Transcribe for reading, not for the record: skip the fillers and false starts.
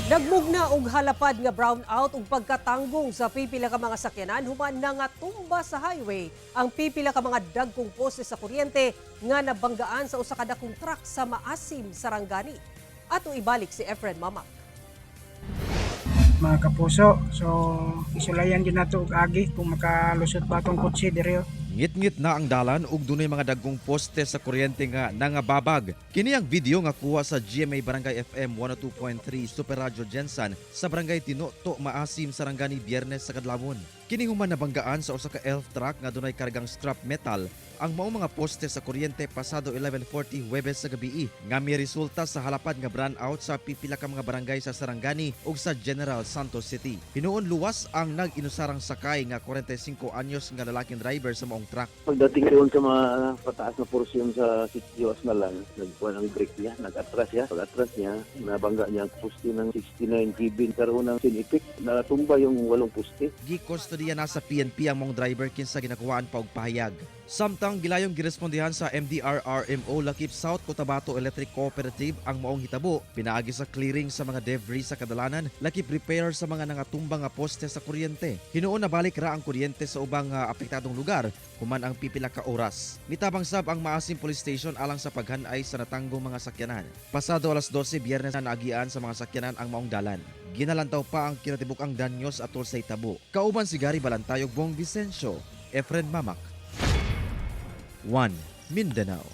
Nagmugna og halapad nga brownout ug pagkatanggong sa pipila ka mga sakyanan human nangatumba sa highway ang pipila ka mga dagkong poste sa kuryente nga nabanggaan sa usa ka dakong truck sa Maasim, Sarangani. Ato ibalik si Efren Mamak. Mga kapuso. So isulayan gyud nato og agi kung makalusot ba atong kotse diri, oh. Ngit-ngit na ang dalan ug dunay mga dagkong poste sa kuryente nga nangababag. Kini ang video nga kuha sa GMA Barangay FM 102.3 Super Radio Gensan sa Barangay Tinoto, Maasim, Sarangani, Biyernes sa kadlawon. Kini human nabanggaan sa usa ka elf truck nga dunay kargang scrap metal ang maong mga poste sa kuryente pasado 11:40 Huwebes sa gabii nga miresulta sa halapad nga brownout sa pipila ka mga barangay sa Sarangani ug sa General Santos City. Hinuon luwas ang nag-inusarang sakay nga 45 anyos nga lalaking driver sa maong truck. Pagdating doon sa mga pataas na porsyon sa Sitio Asnalang, nagkuha ng brake niya, nag-atras siya. Pag-atras niya, nabangga niya ang poste ng 69 kV. Karoon ng sinipik, natumba yung walong poste. Gikustodiya na sa PNP ang maong driver kinsa ginakuhaan pa og pahayag. Samtang gilayong girespondihan sa MDRRMO lakip South Cotabato Electric Cooperative ang maong hitabo pinaagi sa clearing sa mga debris sa kadalanan lakip repair sa mga nangatumba nga poste sa kuryente. Hinuon nabalik ra ang kuryente sa ubang apektadong lugar human ang pipila ka oras. Mitabang sab ang Maasim Police Station alang sa paghanay sa natanggong mga sakyanan. Pasado alas 12 Biyernes na naagian sa mga sakyanan ang maong dalan. Ginalantaw pa ang kinatibuk-ang danyos atol sa hitabo. Kauban si Gary Balantayog, Bong Vicencio, Efren Mamak. 1. Mindanao.